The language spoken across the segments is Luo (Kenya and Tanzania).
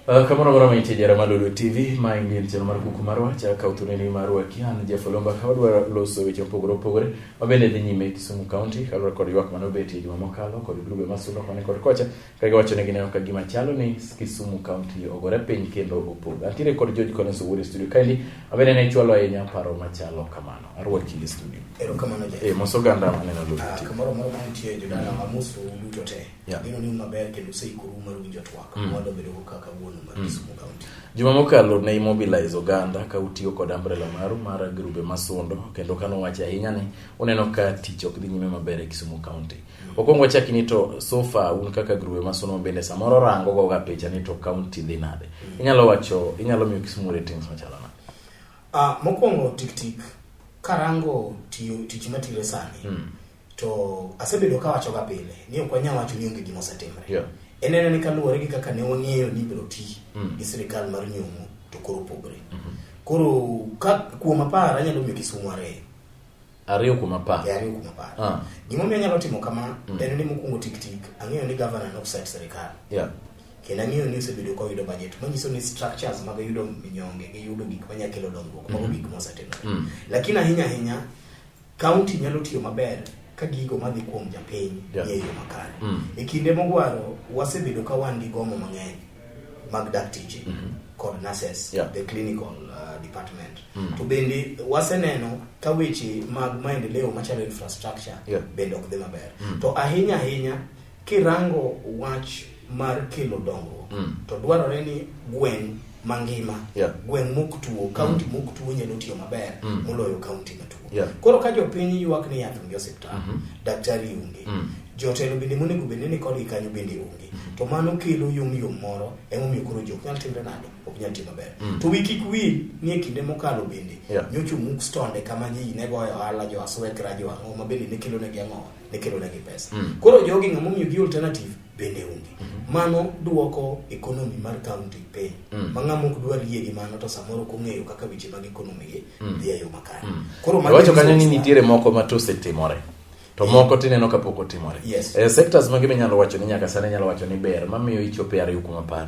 Kamoro amora ma intie jara mar Lolwe TV, ma en chenro mar Kuku mar Wach, akaw thuoloni mar rwaki an Jeff Olumba ka wadwa loso weche mopogore opogore ma bende dhi nyime Kisumu County kaluwore kod ywak mane obetie juma mokalo kod grube masundo koni kod kocha ka giwacho ni gineno ka gima chalo ni Kisumu County ogore piny kendo opodho. Antiere kod George Collins Owuor e studio kaendi ma bende ne chwalo ahinya paro machalo kamano. Arwaki e studio. Erokamano Jeff. Eh, mos oganda maneno Lolwe TV. Kamoro amora ma untie jodala amosu duto te. Yeah. Ageno ni un maber kendo useikoru mar winjo twak mwadwa bedogo kaka kawuono mar Kisumu County. Juma mokalo ne imobilize oganda ka utiyo kod umbrella maru mar grube masundo kendo kano wacho ahinya ni uneno ka tich ok dhi nyime maber e Kisumu County. Okwongo wachaki ni to so far un kaka grube masundo bende samoro rango goga picha ni to county dhi nade. Inyalo wacho inyalo miyo Kisumu ratings machalo nade? Mokwongo tik tik karango tiyo tich matire sani to asebedo kawacho ga pile ni ok wanyal wacho ni onge gima osetimre. En ena ni kaluwore gi kaka ne wang'eyo ni ibiro ti gi sirikal mar Nyong'o to koro opogre. Koro ka kuom 10 anyalo miyo Kisumu 2. 2 kuom 10. E 2 kuom 10. Gimomiyo anyalo timo kama en ni mokwongo tik tik ang'eyo ni gavana ne ok set sirikal. Kendo ang'eyo ni osebedo koyudo budget manyiso ni structures mag yudo minyonge gi yudo gik manyalo kelo dongruok mago gik mosetimore. Lakini ahinya ahinya county nyalo tiyo maber ka gigo madhi kuom japiny ni e yo makare. E kinde mogwaro wasebedo ka wan gi gomo mang'eny mag dakteche kod nurses, the clinical department. To bende waseneno ka weche mag maendeleo machalo infrastructure bende ok dhi maber. To ahinya ahinya kirango wach mar kelo dongruok to dwarore ni gweng' mangima gweng' mok tuo, county mok tuo nyalo tiyo maber moloyo county matuo. Koro ka jopiny ywak ni yath onge osiptal, daktari onge, jotelo bende monego bed ni kodgi kanyo bende onge, to mano kelo yom yom moro emomiyo koro ji ok nyal timre nade, ok nyal tiyo maber. To wi kik wil ni e kinde mokalo bende nyocha omuk stonde kama ji ne goyo ohala, jo aswekra, jo ang'o ma bende ne kelo negi ang'o, ne kelo negi pesa. Koro jogi ng'ama omiyo gi alternative bende onge. Mano duoko economy mar county piny. Ma ng'ama ok dwar yie gi mano to samoro ok ong'eyo kaka weche mag economy gi dhi e yo makare. Koro mago Iwacho kanyo ni reasons nitiere moko ma to osetimore to moko tineno kapok otimore. Yes. Sectors mage minyalo wacho ni nyaka sani inyalo wacho ni ber mamiyo ichopo e 2 kuom 10?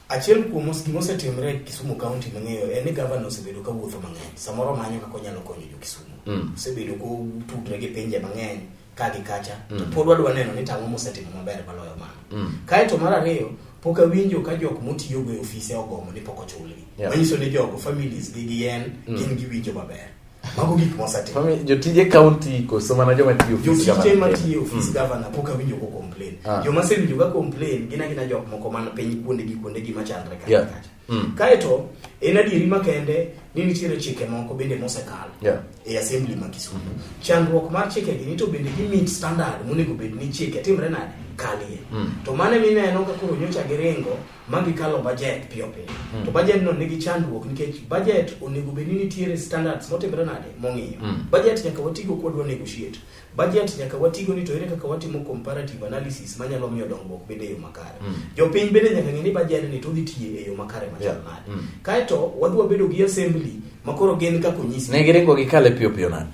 Achiel kuom gima osetimore e Kisumu County mang'eyo en ni gavana osebedo ka wuotho mang'eny. Samoro manyo kaka onyalo konyo jo Kisumu. Osebedo kotudre gi pinje mang'eny ka gi kacha. To pod wadwa neno ni tang'o mosetimo maber maloyo mano. Kaeto mar ariyo, pok awinjo ka jok motiyogo e ofise ogomo ni pok ochulgi. Manyiso ni jogo families gi gien gin giwinjo maber. Mago gik mosetimo. Jotije county koso mana joma tiyo ofis Jotije gavana? matiyo e ofis gavana pok awinjo ko complain. Joma asewinjo ka complain gin agina jok moko man piny kuondegi kuondegi machandre kacha kacha. Kaeto en adieri makende ni nitiere chike moko bende mosekalo e assembly ma Kisumu. Chandruok mar chikegi ni to bende gi meet standard monego bed ni chike timre nade kalie. To mano mineno ka koro nyocha giringo ma gikalo budget piyo piyo. To budget no nigi chandruok nikech budget onego bed ni nitiere standards motimre nade mong'iyo. Budget nyaka watigo kwadwa negotiate. Budget nyaka watigo ni to ere kaka watimo comparative analysis manyalo miyo dongruok bede e yo makare. Jopiny bende nyaka ng'e ni budget ni to dhi tiyo e yo makare machal nade. Kaeto wadhi wabedo gi assembly ma koro gin kaka onyisi. Ne giringo gikale piyo piyo nade?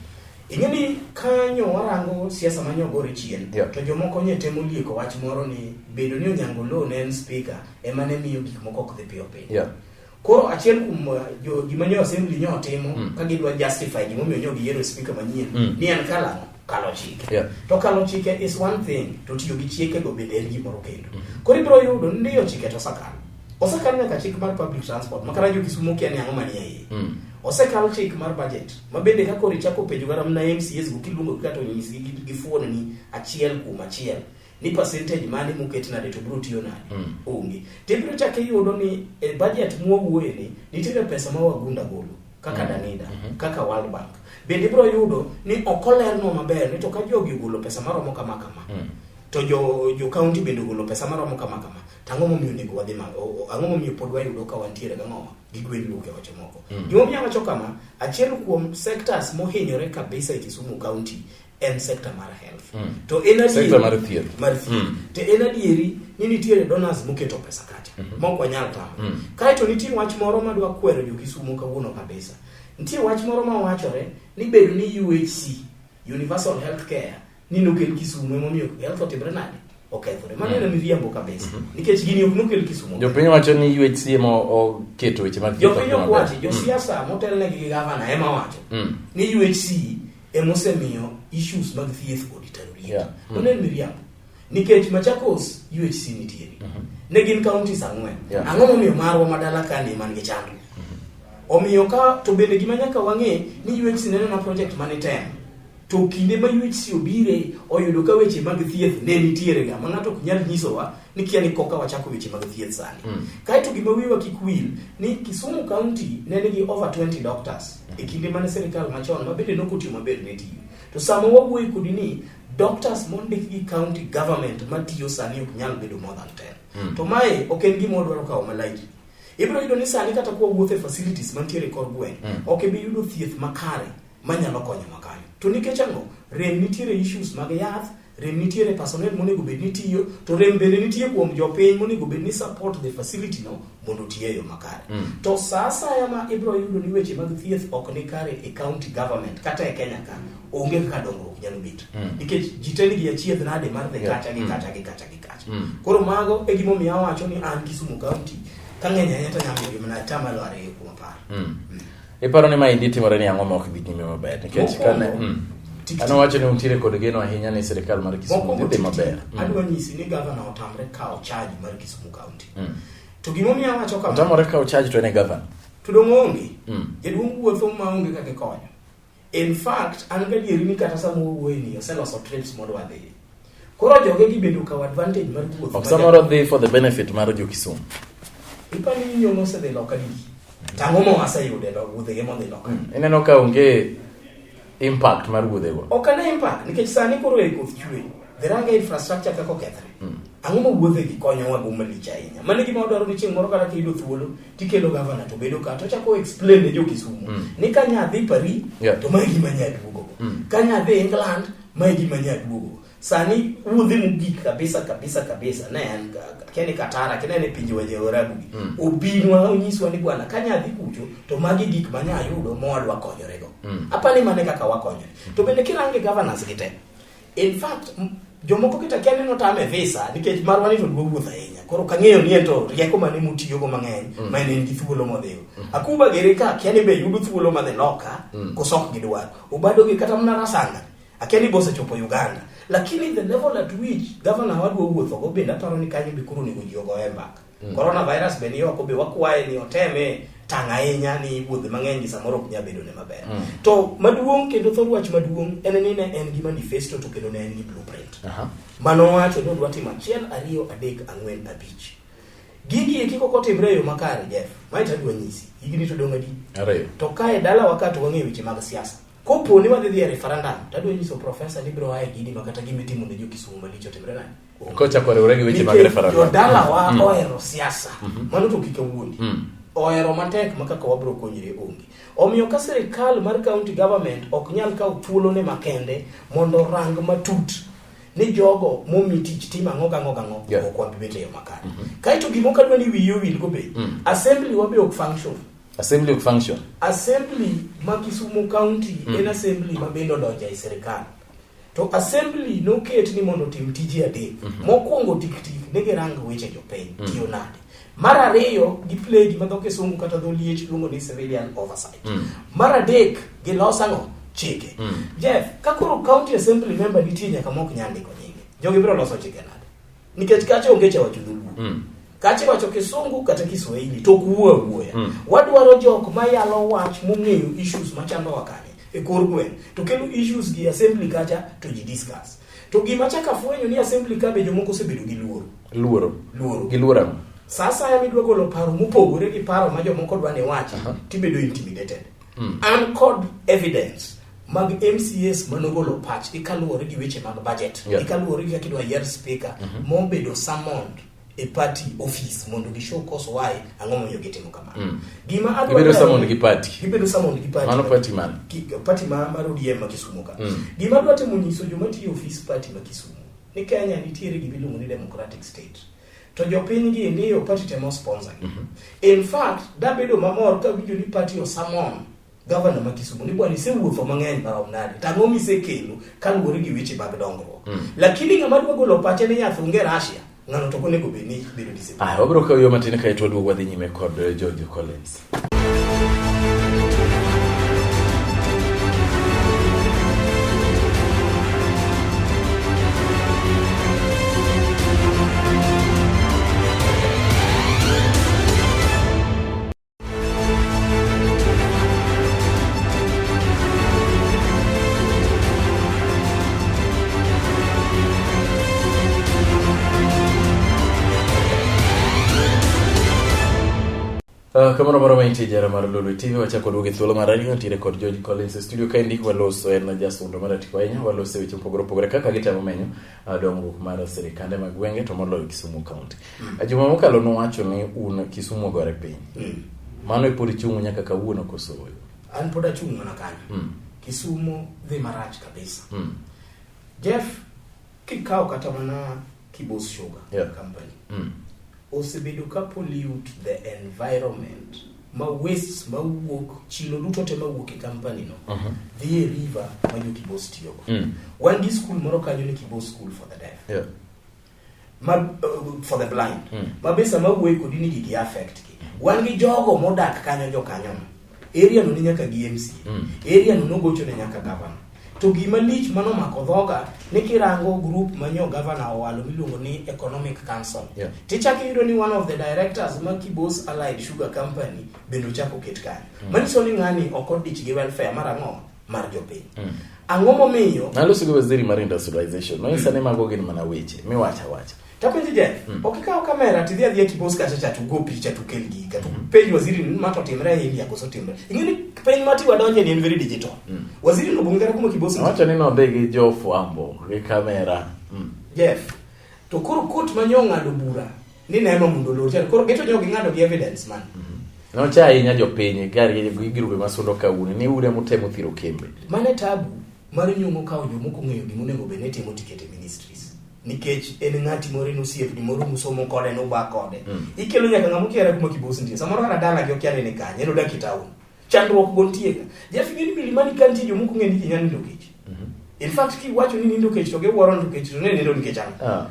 Ing'e ni kanyo warango siasa ma nyogore chien to jomoko nye temo lieko wach moro ni bedo ni Onyango Oloo ne en speaker ema ne miyo gik moko ok dhi piyo piyo. Koro achiel kuom jo gima nyo assembly nyo otimo ka gidwa justify gimomiyo nyo giyiero speaker manyien ni en kalo kalo chike. To kalo chike is one thing to tiyo gi chike go bende en gimoro kendo. Koro ibiro yudo ni ndiyo chike to osekalo. Osekal nyaka chik mar public transport ma kata jo Kisumu kia ni ang'o manie iye. Osekal chik mar budget ma bende ka koro ichako penjo kata mana MCAs go kiluongo gi kata onyisgi gi fuon ni 1 kuom 1 ni percentage mane moket nade to biro tiyo nade onge. To ibiro chako iyudo ni e budget mwawuoye ni nitiere pesa ma wagunda golo kaka Danida, kaka World Bank. Bende ibiro yudo ni ok olernwa maber ni to ka jogi ogolo pesa maromo kama kama to jo county bende ogolo pesa maromo kama kama to ang'o momiyo onego wadhi ma ang'o momiyo pod wayudo ka wantiere gang'owa gi gwen luok e weche moko. Gimomiyo awacho kama, achiel kuom sectors mohinyore kabisa e Kisumu County en sector mar health. To en adieri Sector mar thieth. Mar thieth. To en adieri ni nitiere donors moketo pesa kacha ma ok wanyal tamo. Kaeto nitie wach moro madwa kwero jo Kisumu kawuono kabisa. Nitie wach moro mawachore ni bedo ni UHC, Universal Health Care, ni nokel Kisumu emomiyo health otimre nade? okethore. Mano en miriambo kabisa. Nikech gini ok nokel Kisumu. Jopiny wacho ni UHC ema oketo weche mag thieth Jopiny ok ok maber. wachi, josiasa motelnegi gi gavana ema wacho ni UHC emosemiyo issues mag thieth odeteriorate. Mano en miriambo. Nikech Machakos UHC nitiere. Ne gin counties 4. Ang'o momiyo marwa madala ka ni man gi chandruok? Omiyo ka to bende gima nyaka wang'e ni UHC neno na project mane tem. To kinde ma UHC obire oyudo ka weche mag thieth ne nitiere ga ma ng'ato ok nyal nyisowa ni kia ni koka wachako weche mag thieth sani. Kaeto gima wiwa kik wil ni Kisumu County ne nigi over 20 doctors e kinde mane sirikal machon ma bende nok otiyo maber ne tiyo. To sama wawuoyo kodi ni doctors mondik gi county government matiyo sani ok nyal bedo more than 10. To mae ok en gima wadwaro kawo malightly. Ibiro yudo ni sani kata kwa wuotho e facilities mantiere e kor gweng', ok ibi yudo thieth makare manyalo konyowa kanyo. To nikech ang'o? Rem nitiere issues mag yath, rem nitiere personnel monego bed ni tiyo, to rem bende nitie kuom jopiny monego bed ni support the facility no mondo otiye e yo makare. To sa asaya ma ibiro yudo ni weche mag thieth ok ni kare e county government kata e Kenya ka, onge kaka dongruok nyalo bet. Nikech ji te nigi achiedh nade mar dhi kacha gi kacha gi kacha gi kacha. Koro mago e gimomiyo awacho ni an Kisumu County ka ng'eny ahinya to anyalo miyogi mana atamalo 2 kuom 10. Iparo ni maendi timore ni ang'o ma ok dhi nyime maber nikech kane Mokwongo, Ano wacho ni untiere kod geno ahinya ni sirikal mar Kisumu Mokwongo dhi dhi maber. Adwa nyisi ni gavana otamre kawo charge mar Kisumu County. To gimomiyo awacho kama, Otamore kawo charge to en e gavana. to dong' onge. Jaduong' wuotho maonge kaka ikonyo. In fact, an gadieri ni kata sama wawuoye ni oseloso trips modwa dhi. Koro joge gi bende okawo advantage mar wuotho. Ok samoro dhi for the benefit mar jo Kisumu. Ipani ni nyong'o osedhi loka didi? To ang'o ma waseyudo e wuodhege modhi loka? Ineno ka onge impact mar wuodhego. Ok ane impact nikech sani koro e koth chwe. The Ranga infrastructure kaka okethre. Ang'o ma wuodhegi konyowa go malich ahinya? Mano e gima wadwaro ni chieng' moro kata kiyudo thuolo tikelo gavana to bedo ka to ochako explain ne jo Kisumu ni ka nya dhi Paris to mae gima nya duogo. Ka nya dhi England mae gima nya duogo. Sani wuodhe mogik kabisa kabisa kabisa ne en akia ni Qatar akia ne en e pinje wa Waarabu gi. Obinwa onyiswa ni bwana ka nya dhi kucho to magi gik ma nya yudo ma wadwa konyorego. Apani mane kaka wakonyore. To bende kirange governors gi te. In fact, jomoko kata kia ni notame visa nikech marwa ni to dwa wuoth ahinya. Koro kang'eyo ni en to rieko mane motiyogo mang'eny ma en gi thuolo modhigo. Akuba gere ka akia ni be yudo thuolo madhi loka koso ok gidwar. Obado gi kata mana Rasanga. Akia ni bosechopo Uganda. Lakini the level at which governor wadwa wuothogo bende aparo ni kanyo be koro onego ji ogoye mbaka. Coronavirus be ni oko be wakwaye ni oteme tang' ahinya ni wuodhe mang'eny gi samoro ok nyal bedo ne maber. To maduong' kendo thor wach maduong' en ni ne en gi manifesto to kendo ne en gi blueprint. Mano wacho ni odwa timo 1 2 3 4 5. Gigi eki kok otimre e yo makare Jeff, mae to adwa nyisi. Higni to dong' adi? 2. To kae dalawa ka to wang'eyo weche mag siasa. Kopo ni wadhi dhi e referendum, to adwa nyiso professor ni biro ae gini ma kata gima itimo ne jo Kisumu malich otimre nade? Kochako riwre gi weche mag Nikech referendum. Jodalawa ohero siasa. Mano to kik awuondi. Ohero matek ma kaka wabiro konyre onge. Omiyo ka sirikal mar county government ok nyal kawo thuolone makende mondo orang matut ni jogo momi tich timo ang'o gang'o gang'o ok wabi bet e yo makare. Kaeto gima ok adwa ni wiyi owil go be, assembly wa be ok function. Assembly ok function. Assembly ma Kisumu County en assembly ma bende odonjo e sirikal. To assembly noket ni mondo otim tije 3. Mokwongo tik tik ne girang weche jopiny tiyo nade. Mar ariyo gi play gima dho kisungu kata dho liech luongo ni civilian oversight. Mar adek gilos ang'o? Chike. Jeff, ka koro county assembly member nitie nyaka mok nyal ndiko nyinge. Jogi biro loso chike nade? Nikech kacha onge cha wacho dholuo. Kacha iwacho kisungu kata Kiswahili to ok wuo awuoya. Wadwaro jok mayalo wach mong'eyo issues machandowa kanye e kor gweng' to kelo issues gi assembly kacha to ji discuss. To gima chaka fwenyo ni assembly ka be jomoko osebedo gi luoro. Luoro. Luoro. Gi luoro ang'o? Sa asaya midwa golo paro mopogore gi paro ma jomoko dwa ni wachi, tibedo intimidated. An kod evidence mag MCAs manogolo pachgi kaluwore gi weche mag budget, gi kaluwore gi kaka idwa yier speaker mobedo summoned e party office mondo gi show cause why ang'o momiyo gitimo kamano. Gima adwa Gibedo lero- summoned gi party. Gibedo summoned gi party. Mano party mane? Party mar ODM ma Kisumu ka. Gima adwa temo nyiso joma tiyo office party ma Kisumu ni Kenya nitiere gima iluongo ni democratic state. To jopiny gi ndiyo party temo sponsor gi. In fact, dabedo mamor ka winjo ni party osummon Gavana ma Kisumu ni bwana isewuotho mang'eny marom nade to ang'o misekelo kaluwore gi weche mag dongruok. Lakini ng'ama dwa golo pache ni yath onge Russia, ng'ano to ok onego bed ni bedo disciplined. Aya, wabiro kawo yo matin kaeto waduogo wadhi nyime kod George Collins. Kamoro moro ma intie jara mar Lolwe TV wachako duogo e thuolo mar ariyo ntiere kod George Collins e studio kaendi waloso en jasundo mar atiko ahinya waloso e weche mopogore opogore kaka gitemo menyo dongruok mar sirikande mag gwenge to moloyo Kisumu County. Juma mokalo nuwacho ni un Kisumu ogore piny. Mano e pod ichung' nyaka kawuono koso ooyo? An pod achung' mana kanyo. Kisumu dhi marach kabisa. Jeff, kikawo kata mana Kibos Sugar Company, osebedo ka pollute the environment ma wastes mawuok chilo duto te mawuok e company no dhi e river ma jo Kibos tiyogo. Wan gi school moro kanyo ni Kibos School for the Deaf. Ma for the blind. Ma be sama wuoyo kodi ni gigi affect gi. Wan gi jogo modak kanyo jo kanyo no. Area no ni nyaka gi MCA. Area no nogocho ne nyaka governor. To gima lich mano mako dhoga ni kirango group manyo governor owalo miluongo ni Economic Council. Tichako iyudo ni one of the directors ma Kibos Allied Sugar Company bende ochako oket kanyo. Manyiso ni ng'ani ok odich gi welfare mar ang'o? Mar jopiny. Ang'o momiyo? Naloso gi waziri mar industrialization. Nonyisa ni mago gin mana weche miwacho awacha. Tapenji Jeff, ok ikaw kamera tidhi adhiya Kibos kacha cha to go picha to kel giga to penj waziri ni ma to timre e India koso timre. Ing'e ni piny ma ti wadonje ni en very digital. Waziri no bong'e kata kuma Kibos nitie. Owacho ni nodhi gi jofwambo gi kamera. Jeff, to koro court ma nyo ong'ado bura ni nema mondo olor cha koro geto nyo ging'ado gi evidence man. Nocha ahinya jopiny gari gi grube masundo ka un ni un ema utemo thiro kembe. Mano e tabu mar nyong'o kawo jomoko ong'eyo gima onego bed ni timo tikete ministries. Nikech en ng'ati moro en osiepni moro musomo kode nuba kode. Ikelo nyaka ng'ama okiare kuma Kibos nitie. Samoro kata dalagi okia ni ni kanye, en odak e town. Chandruok go nitie ga. Jeff ing'e ni Milimani ka nitie jomoko ong'e ni ji nyalo nindo kech. In fact kiwacho ni nindo kech to giwuoro nindo kech to ne nindo nikech ang'o?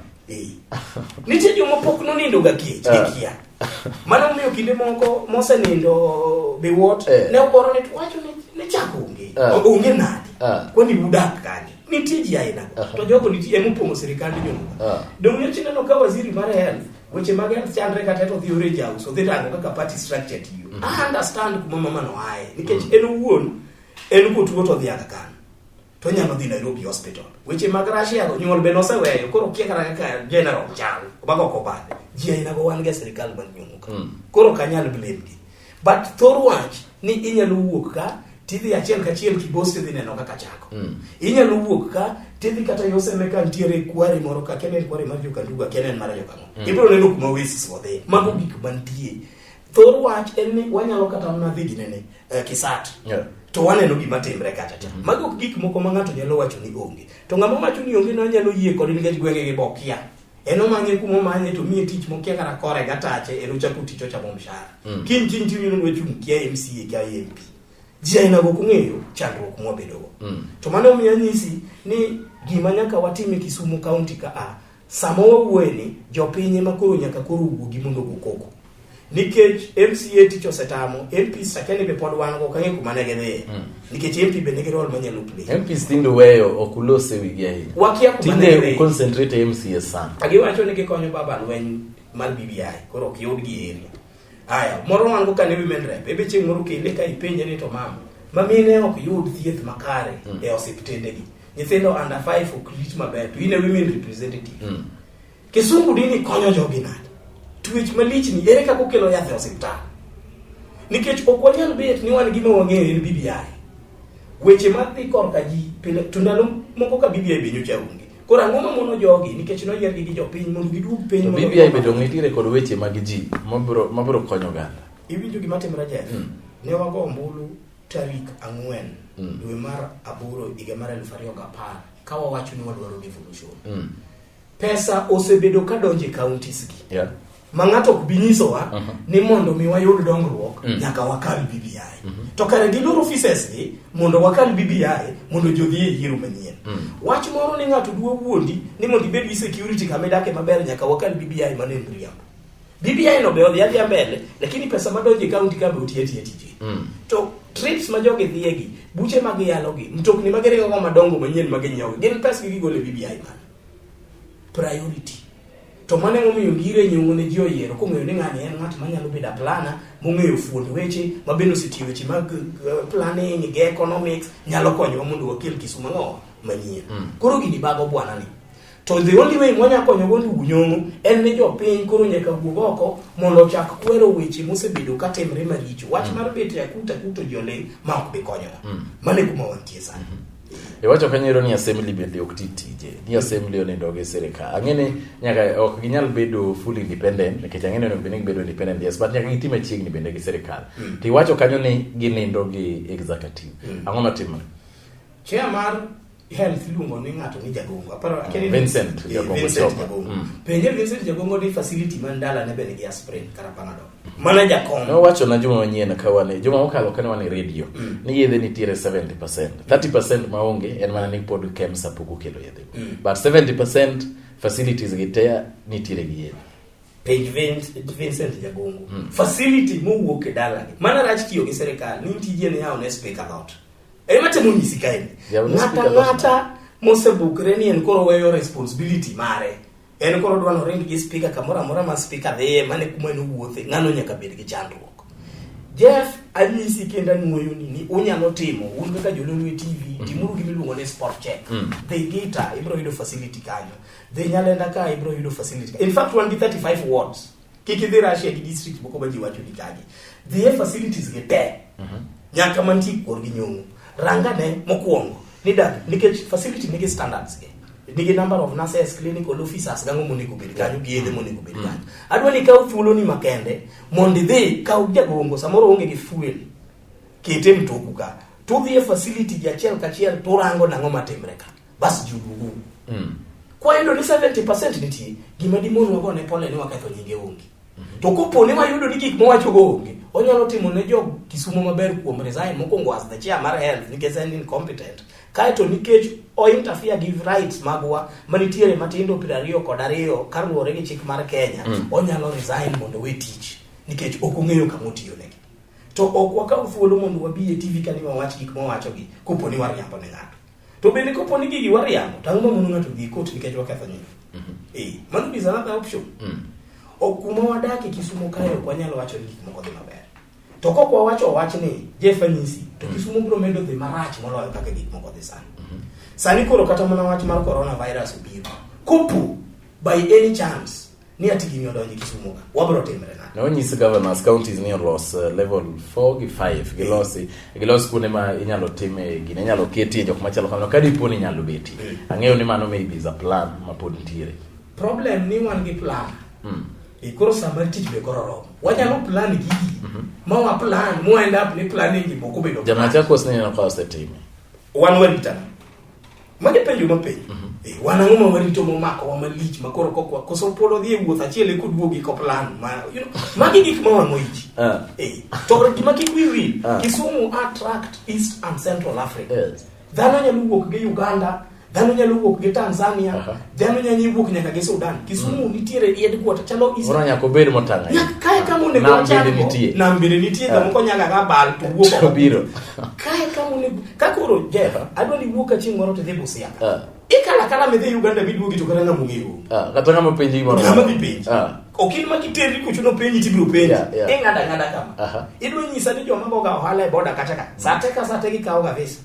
Nitie joma pok nonindo ga kech, gikia. Mano omiyo kinde moko mosenindo biwuot, ne oporo ni to wacho ni ne chak onge. Onge nade? Kwani udak kanye? Nitie ji aina go. To jogo nitie ema opong'o sirikand jogo. Donge nyocha ineno ka waziri mar health, weche mag health chandre kata to odhi ore jaus, odhi rango kaka party structure tiyo. I understand kuma mama no aye, nikech en owuon, en kotuo to odhi Aga Khan. To onyalo dhi Nairobi Hospital. Weche mag Russia go nyuol be noseweyo, koro kia kata kaka general chal, mago ok obadhe. Ji aina go wan gi e sirikal man nyumo ka. Koro ok anyal blame gi. But thor wach ni inyalo wuok ka tidhi achiel kachiel Kibos tidhi neno kaka chako. Inyalo wuok ka tidhi kata Yoseme ka nitiere kware moro ka, kia ni en kware mar Jokanduga, kia ni en mar Jokang'o. Ibiro neno kuma wastes odhi. Mago gik mantie. Thor wach en ni wanyalo kata mana dhi ginene Kisat. To waneno gima timre kacha cha. Mago ok gik moko ma ng'ato nyalo wacho ni onge. To ng'ama wacho ni onge no nyalo yie kode nikech gwenge gi bokia. En omanye kuma omanye to miye tich mokia kata kore gatache en ochako tich ochamo mshahara. Kiny kiny tiwinjo ni wachung' kia MCA kia MP. Ji aina go ok ong'eyo chandruok mwabedogo. To mano omiyo anyisi ni gima nyaka watim e Kisumu County ka a, sama wawuoye ni jopiny ema koro nyaka koro wuogi mondo ogo koko. Nikech MCA tich osetamo, MP sakeni be pod wan go, ok ang'eyo kuma ne gidhiye. Nikech MP be nigi role manyalo play. MPs tinde weyo ok ulos e wigi ahinya. Wakia kuma ne Tinde gidhiye. u concentrate e MCA sana. Giwacho ni gikonyo baba lweny mar BBI, koro ok yudgi e area. Aya, moro wan go kane women rep, ebe chieng' moro kele ka ipenje ni to mama, ma mine ok yud thieth makare e osiptendegi. Nyithindo under 5 ok rit maber, to in e women representative. Kisungu dini konyo jogi nade? Twech malich ni ere kaka okelo yath e osiptal? Nikech ok wanyal bet ni wan gima wang'eyo en BBI. Weche madhi korka ji pile to ndalo moko ka BBI be nyocha onge. Koro ang'o ma mono jogi nikech noyiergi gi jopiny mondo giduog piny To mondo BBI be dong' nitiere kod weche mag ji mabiro konyo oganda. Iwinjo gima timore Jeff? Ne wago ombulu tarik 4 dwe mar 8 higa mar eluf ariyo gi apar ka wawacho ni wadwaro devolution. Pesa osebedo ka donjo e counties gi. Ma ng'ato ok bi nyisowa ni mondo mi wayud dongruok nyaka wakal BBI. To kare giloro offices gi mondo wakal BBI mondo ji odhi e yiero manyien. Wach moro ni ng'ato dwa wuondi ni mondo ibed gi security kama idake maber nyaka wakal BBI, mano en miriambo. BBI no be odhi adhiya mbele, lakini pesa madonjo e county ka be otiyo atiya tije. To trips ma jogi dhiye gi, buche ma giyalo gi, mtokni ma giringo go madongo manyien ma ginyiewo gi, gin pes gi gigolo e BBI mano. Priority. To mano emomiyo Ngire Nyong'o ne ji oyiero kong'eyo ni ng'ani en ng'at manyalo bedo a planner, mong'eyo fuond weche, ma bende osetiyo weche mag planning gi economics, nyalo konyowa mondo wakel Kisumu ang'o manyien. Koro gini bago bwana ni. To the only way mwanya konyogo ndugu Nyong'o en ni jopiny koro nyaka wuog oko mondo ochak kwero weche mosebedo katimre maricho. Wach mar bet e akut akut to ji oling' ma ok bi konyowa. Mano e kuma wantie sani. Iwacho kanyo ero ni assembly bende ok ti tije. Ni assembly onindo gi sirikal. Ang'e ni nyaka ok ginyal bedo fully independent nikech ang'e ni onego bed ni gibedo independent, yes, but nyaka giti machiegni bende gi sirikal. To iwacho kanyo ni ginindo gi executive. Ang'o matimore? Chair mar health iluongo ni ng'ato ni Jagongo. Aparo akia ni Vincent Jagongo Vincent Chopa. Jagongo. Penje Vincent Jagongo ni facility man dala ne be nigi aspirin kata Panadol. Mana jakom. Nowacho na juma manyien ka wan juma mokalo kane wan e radio ni yedhe nitiere 70%. 30% maonge en mana ni pod KEMSA pok okelo yedhe. But 70% facilities gi te nitiere gi yedhe. Penj Vincent Jagongo. Facility mowuok e dalagi. Mana rach tiyo gi sirikal ni tije ne yawo ne speaker dhoot. Ema temo nyisi kaeni. Yawo ne Ng'ata speaker dhoot. ng'ata mosebukre ni en koro weyo responsibility mare. En koro dwa noring gi speaker kamoro amora ma speaker dhiye, mane kuma en owuothe, ng'ano nyaka bed gi chandruok. Jeff, anyisi kendo anuoyoni ni unyalo timo un kaka Jololwe TV, timuru gima iluongo ni spot check. Dhi Gita, ibiro yudo facility kanyo. Dhi Nyalenda ka, ibiro yudo facility. In fact, wan gi 35 wards. Kik idhi Russia gi district moko ma ji wacho ni kanye. Dhi e facilities gi te. Nyaka mantie kuor gi Nyong'o. Rangane mokwongo ni dak nikech facility nigi standards ge. Nigi number of nurses, clinical officers gang'o monego bed kanyo gi yedhe monego bed kanyo. Adwa ni ikaw thuolo ni makende mondo idhi kaw Jagongo samoro onge gi fuel. Kete mtoku ka. To udhi e facility gi achiel kachiel to urango nang'o matimre ka. Bas ji oduogo. Kwayudo ni 70% nitie, gima dimon wagone pole ni waketho nyinge onge. To kopo ni wayudo ni gik mowachogo onge, onyalo timo ne jo Kisumo maber kuom resign mokwongo as the chair mar health nikech en incompetent. Kaeto nikech o interfere gi rights magwa manitiere matindo 22 kaluwore gi chik mar Kenya, onyalo resign mondo owe tich nikech ok ong'eyo kama otiyo negi. To ok wakaw thuolo mondo wabi e TV ka ni wawach gik mowachogi kopo ni wariambo ne ng'ato. To bende kopo ni gigi wariambo, to ang'o mamono ng'ato dhi e court nikech waketho nying? Mano is another option. Ok kuma wadakie Kisumo kae ok wanyal wacho ni gik moko dhi maber. To kok wawacho wachni, Jeff anyisi, to Kisumo biro medo dhi marach moloyo kaka gik moko dhi sani. Sani koro kata mana wach mar coronavirus obiro. Kopo by any chance ni ati gini odonjo Kisumo ka, wabiro timre nade? Ne onyis governors counties ni olos level 4 gi 5 gilos kuonde ma inyalo time gine inyalo ketie jok machalo kamano ka dipo ni inyalo betie. Ang'eyo ni mano maybe is a plan ma pod nitiere. Problem ni wan gi plan. E koro sa mar tich be koro romo. Wanyalo plan gigi ma wa plan mo end up ni planning gi moko bedo. Ja Machakos ne neno ka osetime. Wan warita. Magi penjo mapenjo. Wan ang'o ma warito momako wa malich ma koro kokwa koso pod odhi e wuoth achiel eko duogi ko plan ma magi gik ma wang'o ich. To gima kik wi wil, Kisumu attract East and Central Africa. Dhano nyalo wuok gi Uganda, dhano nyalo wuok gi Tanzania, dhano nyalo wuok nyaka gi Sudan. Kisumu nitiere headquarter chalo East. Oro nyaka obed motang' ahinya. Nyaka kae kama onego Nam wachak bende go. nitie. Nam bende nitie, kamoko nyaka ka bal to wuok To oko. biro. Kae kama onego, ka koro Jeff, adwa ni wuok ka chieng' moro to idhi Busia. Ikalo akala midhi Uganda miduogi to kata ng'ama ong'eyo onge. Kata ng'ama penji gimoro. Ng'ama dhi penji. Ok in ma kiterri kucho no penji tibiro penji. Ing'ado ang'ada kama. Idwa nyisa ni joma goga ohala e boda kacha ka. Sa te ka sa te gikawo ga visa.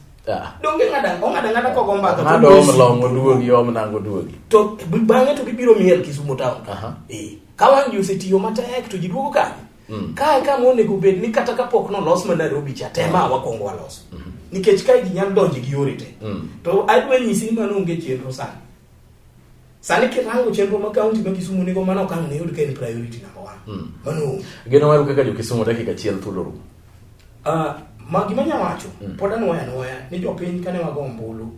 Donge ng'ada, ong'ado ang'ada kogo mbaka. Ng'ado om long oduogi, om nango oduogi. To bang'e to gibiro miel Kisumu town. Ka wang' ji osetiyo matek to ji duogo kanye? Kae kama onego bed ni kata kapok nolos ma Nairobi cha, tema wakwongo waloso. Nikech kae ji nyalo donjo gi yore te. To adwa nyisi ni mano onge chenro sani. Sani kirango chenro ma county ma Kisumu nigo, mano ok ang' ne yud ka en priority number 1. Mano onge. Geno maru kaka jo Kisumu dakika achiel thuolo rumo. Ma gima anya wacho, pod anuoyo anuoya ni jopiny kane wago ombulu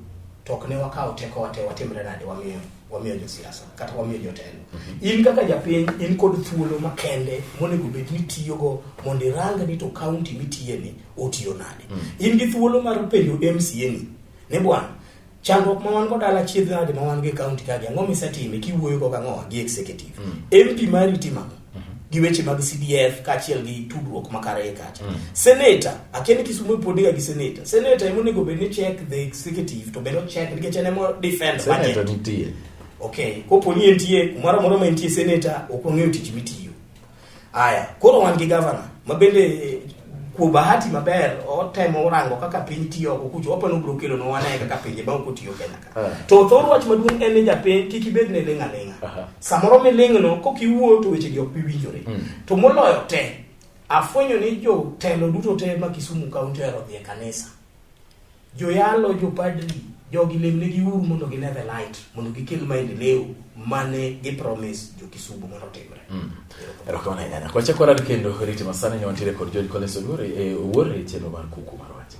to ok ne wakawo teko wa te watimre nade wamiyo Wamiyo josiasa kata wamiyo jotelo. In kaka japiny in kod thuolo makende monego bed ni tiyogo mondo irang ni to kaunti mitiye ni otiyo nade. In gi thuolo mar penjo MCA ni, ni bwana, chandruok ma wan go dala chiedh nade ma wan go e kaunti kagi, ang'o misetime kiwuoyo go gang'o gi executive. MP mari timo ang'o? Gi weche mag CDF kaachiel gi tudruok makare kacha. Senator, akia ni Kisumu pod niga gi senator. Senator ema onego bed ni check the executive to bende check nikech en ema defend Senator budget. nitie. Okay, kopo ni entie kumoro amora ma entie senator ok wang'eyo tich mitiyo. Aya, koro wan gi governor ma bende kuom bahati maber otemo rango kaka piny tiyo oko kucho wapani obiro kelonwa wane kaka pinje ma ok otiyo Kenya ka. To thor wach maduong' en ni japiny kik ibed ne ling' aling'a. Samoro miling'no kok iwuoyo to wechegi ok bi winjore. To moloyo te, afwenyo ni jotelo duto te ma Kisumu County ohero dhi e kanisa. Joyalo, jopadri, jogi lemnegi uru mondo gine the light, mondo gikel maendeleo mane gi promise jo Kisumu mondo otimre. Erokamano ahinya. Nyaka wachak warad kendo rite masani ne wantiere kod George Collins Owuor e Owuor e chenro mar Kuku mar Wach.